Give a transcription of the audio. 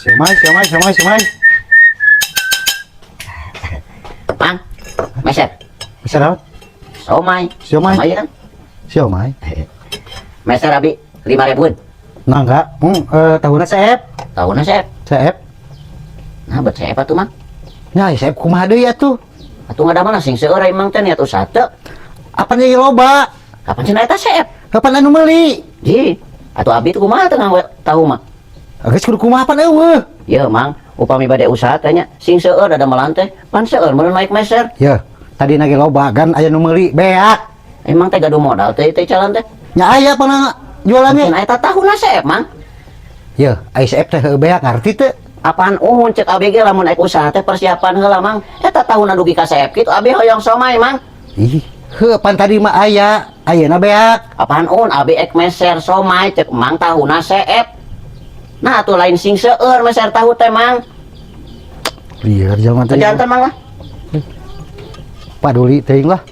Siomay, siomay, siomay, siomay. Mang, meser. Bisa dapat? Somai. Siomay. Somai kan? Siomay. Meser abi 5 ribuan. Nangga, tahuna seep. Tahuna seep. Seep. Nah, buat seep atuh, Mang. Nya, seep kumaha deui atuh? Atuh ngadamel sing seueur emang teh niat usaha teu. Apa nya loba? Kapan cenah eta seep? Kapan anu meuli? Ji, atuh abi tuh kumaha teu nganggo tahu mah? Geus kudu kumaha pan euweuh. Ye, Mang, upami bade usaha teh nya sing seueur ada melan teh, pan seueur meulun naik meser. Ya, tadi nage loba kan aya nu meuli beak. Emang teh gaduh modal teh teh calon teh. Nya aya pana jualannya. Cenah eta tahuna seep, Mang. Ya, ai seep teh heueuh beak, ngarti teu? Apaan uhun cek abi ge lamun naik usaha teh persiapan heula, Mang. Eta tahuna dugi ka seep kitu abi hoyong somai, Mang. Ih, heueuh pan tadi mah aya, ayeuna beak. Apaan un abi ek meser somai cek Mang tahuna seep. Nah, atuh lain sing seueur meser tahu teh, Mang. Lieur jelema teh. Jantan, Mang lah. Paduli teuing lah.